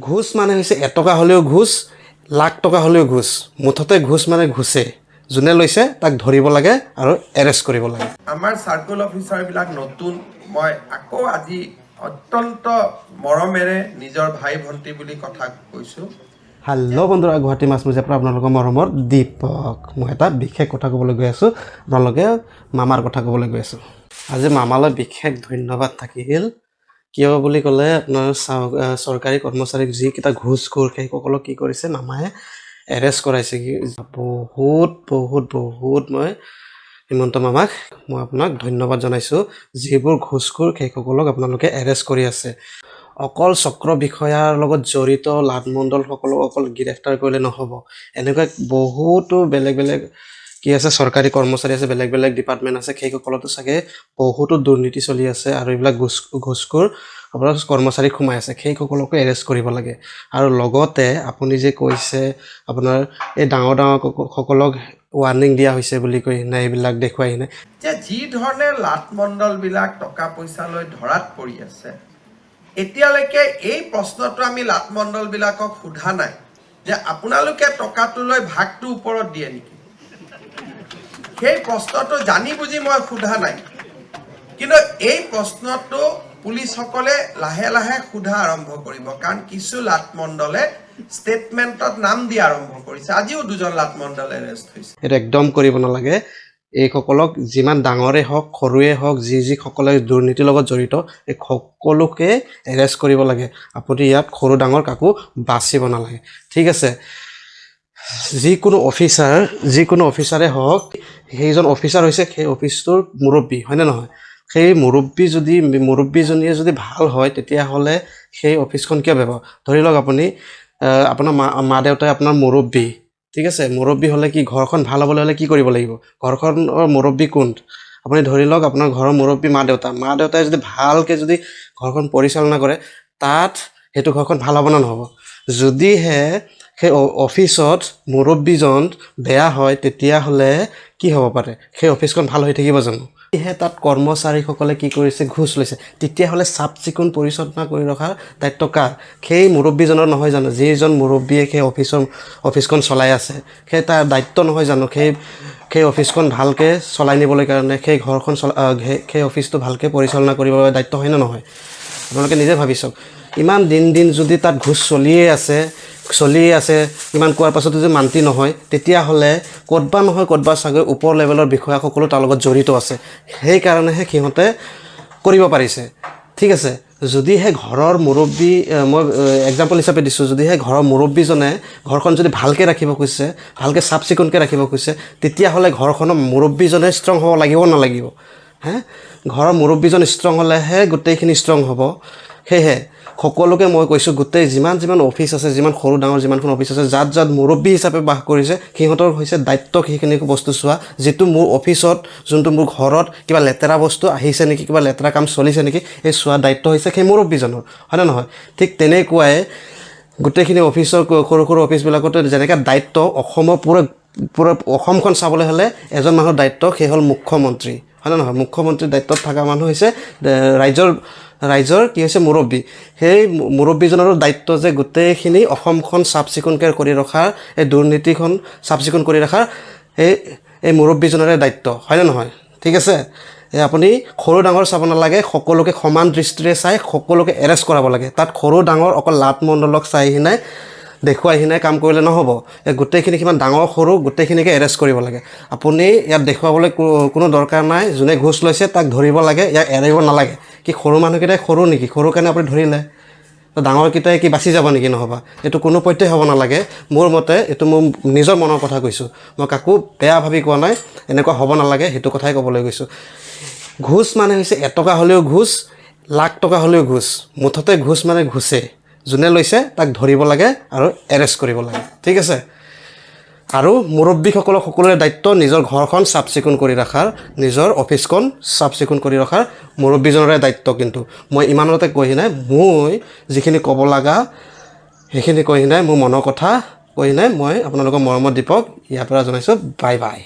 ঘোচ মানে হৈছে এটকা হ'লেও ঘোচ, লাখ টকা হ'লেও ঘোচ, মুঠতে ঘোচ মানে ঘোচে। যোনে লৈছে তাক ধৰিব লাগে আৰু এৰেষ্ট কৰিব লাগে। আমাৰ চাৰ্কল অফিচাৰবিলাক নতুন। মই আকৌ আজি অত্যন্ত মৰমেৰে নিজৰ ভাই ভণ্টি বুলি কথা কৈছোঁ। হেল্ল' বন্ধু, গুৱাহাটী মাছ মজিয়াৰ পৰা আপোনালোকৰ মৰমৰ দীপক। মই এটা বিশেষ কথা ক'বলৈ গৈ আছোঁ আপোনালোকে, মামাৰ কথা ক'বলৈ গৈ আছোঁ। আজি মামালৈ বিশেষ ধন্যবাদ থাকিল। কিয় বুলি ক'লে আপোনাৰ চাওক, চৰকাৰী কৰ্মচাৰীক যিকেইটা ঘোচখোৰ, সেইসকলক কি কৰিছে মামায়ে? এৰেষ্ট কৰাইছে। কি বহুত বহুত বহুত মই হিমন্ত মামাক মই আপোনাক ধন্যবাদ জনাইছোঁ। যিবোৰ ঘোচখোৰ, সেইসকলক আপোনালোকে এৰেষ্ট কৰি আছে। অকল চক্ৰ বিষয়াৰ লগত জড়িত লাট মণ্ডলসকলক অকল গ্ৰেফতাৰ কৰিলে নহ'ব। এনেকুৱা বহুতো বেলেগ বেলেগ কি আছে, চৰকাৰী কৰ্মচাৰী আছে, বেলেগ বেলেগ ডিপাৰ্টমেণ্ট আছে, সেইসকলতো চাগে বহুতো দুৰ্নীতি চলি আছে আৰু এইবিলাক ঘোচখোৰ আপোনাৰ কৰ্মচাৰী সোমাই আছে, সেইসকলকো এৰেষ্ট কৰিব লাগে। আৰু লগতে আপুনি যে কৈছে আপোনাৰ এই ডাঙৰ ডাঙৰ সকলক ৱাৰ্ণিং দিয়া হৈছে বুলি কৈ কিনে, এইবিলাক দেখুৱাই কিনে যে যি ধৰণে লাট মণ্ডলবিলাক টকা পইচা লৈ ধৰাত পৰি আছে, এতিয়ালৈকে এই প্ৰশ্নটো আমি লাট মণ্ডলবিলাকক সোধা নাই যে আপোনালোকে টকাটো লৈ ভাগটো ওপৰত দিয়ে নেকি। সেই প্ৰশ্নটো জানি বুজি মই সোধা নাই। কিন্তু এই প্ৰশ্নটো পুলিচসকলে লাহে লাহে সোধা আৰম্ভ কৰিব, কাৰণ কিছু লাট মণ্ডলে ষ্টেটমেণ্টত নাম দিয়া আৰম্ভ কৰিছে। আজিও দুজন লাট মণ্ডল এৰেষ্ট হৈছে। এইটো একদম কৰিব নালাগে। এইসকলক যিমান ডাঙৰে হওক, সৰুৱে হওক, যি যিসকলে দুৰ্নীতিৰ লগত জড়িত, এই সকলোকে এৰেষ্ট কৰিব লাগে। আপুনি ইয়াত সৰু ডাঙৰ কাকো বাচিব নালাগে, ঠিক আছে? যিকোনো অফিচাৰে হওক, সেইজন অফিচাৰ হৈছে সেই অফিচটোৰ মুৰব্বী, হয়নে নহয়? সেই মুৰব্বী যদি, মুৰব্বীজনীয়ে যদি ভাল হয়, তেতিয়াহ'লে সেই অফিচখন কিয় বেয়া পাব? ধৰি লওক আপুনি আপোনাৰ মা দেউতাই আপোনাৰ মুৰব্বী, ঠিক আছে? মুৰব্বী হ'লে কি, ঘৰখন ভাল হ'বলৈ হ'লে কি কৰিব লাগিব? ঘৰখনৰ মুৰব্বী কোন? আপুনি ধৰি লওক আপোনাৰ ঘৰৰ মুৰব্বী মা দেউতা। মা দেউতাই যদি ভালকৈ যদি ঘৰখন পৰিচালনা কৰে, তাত সেইটো ঘৰখন ভাল হ'ব নে নহ'ব? যদিহে সেই অফিচত মুৰব্বীজন বেয়া হয়, তেতিয়াহ'লে কি হ'ব পাৰে? সেই অফিচখন ভাল হৈ থাকিব জানো? যদিহে তাত কৰ্মচাৰীসকলে কি কৰিছে, ঘোচ লৈছে, তেতিয়াহ'লে চাফ চিকুণ পৰিচ্ছন্ন কৰি ৰখাৰ দায়িত্ব কাৰ? সেই মুৰব্বীজনৰ নহয় জানো? যিজন মুৰব্বীয়ে সেই অফিচখন চলাই আছে, সেই তাৰ দায়িত্ব নহয় জানো? সেই সেই অফিচখন ভালকৈ চলাই নিবলৈ কাৰণে, সেই ঘৰখন চলা সেই অফিচটো ভালকৈ পৰিচালনা কৰিবৰ বাবে দায়িত্ব হয়নে নহয়? আপোনালোকে নিজে ভাবি চাওক। ইমান দিন দিন যদি তাত ঘোচ চলিয়ে আছে, চলিয়ে আছে, ইমান কোৱাৰ পাছতো যদি মান্তি নহয়, তেতিয়াহ'লে ক'তবা নহয় ক'তবা চাগৈ ওপৰ লেভেলৰ বিষয়াসকলো তাৰ লগত জড়িত আছে। সেইকাৰণেহে সিহঁতে কৰিব পাৰিছে, ঠিক আছে? যদিহে ঘৰৰ মুৰব্বী, মই এক্সাম্পল হিচাপে দিছোঁ, যদিহে ঘৰৰ মুৰব্বীজনে ঘৰখন যদি ভালকৈ ৰাখিব খুজিছে, ভালকৈ চাফ চিকুণকৈ ৰাখিব খুজিছে, তেতিয়াহ'লে ঘৰখনৰ মুৰব্বীজনে ষ্ট্ৰং হ'ব লাগিব নালাগিব? হে, ঘৰৰ মুৰব্বীজন ষ্ট্ৰং হ'লেহে গোটেইখিনি ষ্ট্ৰং হ'ব। সেয়েহে সকলোকে মই কৈছোঁ, গোটেই যিমান যিমান অফিচ আছে, যিমান সৰু ডাঙৰ যিমানখন অফিচ আছে, যাত যাত মুৰব্বী হিচাপে বাস কৰিছে, সিহঁতৰ হৈছে দায়িত্ব সেইখিনি বস্তু চোৱা, যিটো মোৰ অফিচত, যোনটো মোৰ ঘৰত কিবা লেতেৰা বস্তু আহিছে নেকি, কিবা লেতেৰা কাম চলিছে নেকি, এই চোৱা দায়িত্ব হৈছে সেই মুৰব্বীজনৰ, হয়নে নহয়? ঠিক তেনেকুৱাই গোটেইখিনি অফিচৰ, সৰু সৰু অফিচবিলাকতো যেনেকৈ দায়িত্ব, অসমৰ পুৰা পুৰা অসমখন চাবলৈ হ'লে এজন মানুহৰ দায়িত্ব, সেই হ'ল মুখ্যমন্ত্ৰী, হয়নে নহয়? মুখ্যমন্ত্ৰীৰ দায়িত্বত থকা মানুহ হৈছে ৰাজ্যৰ কি হৈছে, মুৰব্বী। সেই মুৰব্বীজনৰো দায়িত্ব যে গোটেইখিনি অসমখন চাফ চিকুণকৈ কৰি ৰখাৰ, এই দুৰ্নীতিখন চাফ চিকুণ কৰি ৰখাৰ এই এই মুৰব্বীজনৰে দায়িত্ব, হয়নে নহয়? ঠিক আছে। এই আপুনি সৰু ডাঙৰ চাব নালাগে, সকলোকে সমান দৃষ্টিৰে চাই সকলোকে এৰেষ্ট কৰাব লাগে। তাত সৰু ডাঙৰ অকল লাট মণ্ডলক চাই কিনে, দেখুৱাই কিনে কাম কৰিলে নহ'ব। এই গোটেইখিনি কিমান ডাঙৰ সৰু গোটেইখিনিকে এৰেষ্ট কৰিব লাগে। আপুনি ইয়াত দেখুৱাবলৈ কোনো দৰকাৰ নাই। যোনে ঘোচ লৈছে তাক ধৰিব লাগে, ইয়াক এৰিব নালাগে। কি সৰু মানুহকেইটাই সৰু নেকি? সৰু কাৰণে আপুনি ধৰিলে, তো ডাঙৰকেইটাই কি বাচি যাব নেকি? নহ'বা, এইটো কোনো পধ্যেই হ'ব নালাগে মোৰ মতে। এইটো মোৰ নিজৰ মনৰ কথা কৈছোঁ, মই কাকো বেয়া ভাবি কোৱা নাই। এনেকুৱা হ'ব নালাগে, সেইটো কথাই ক'বলৈ গৈছোঁ। ঘোচ মানে হৈছে এটকা হ'লেও ঘোচ, লাখ টকা হ'লেও ঘোচ, মুঠতে ঘোচ মানে ঘোচে। যোনে লৈছে তাক ধৰিব লাগে আৰু এৰেষ্ট কৰিব লাগে, ঠিক আছে? আৰু মুৰব্বীসকলক সকলোৰে দায়িত্ব নিজৰ ঘৰখন চাফ চিকুণ কৰি ৰখাৰ, নিজৰ অফিচখন চাফ চিকুণ কৰি ৰখাৰ মুৰব্বীজনৰে দায়িত্ব। কিন্তু মই ইমানতে কৈ কিনে, মই যিখিনি ক'ব লগা সেইখিনি কৈ কিনে, মোৰ মনৰ কথা কৈ কিনে, মই আপোনালোকৰ মৰমৰ দীপক ইয়াৰ পৰা জনাইছোঁ, বাই বাই।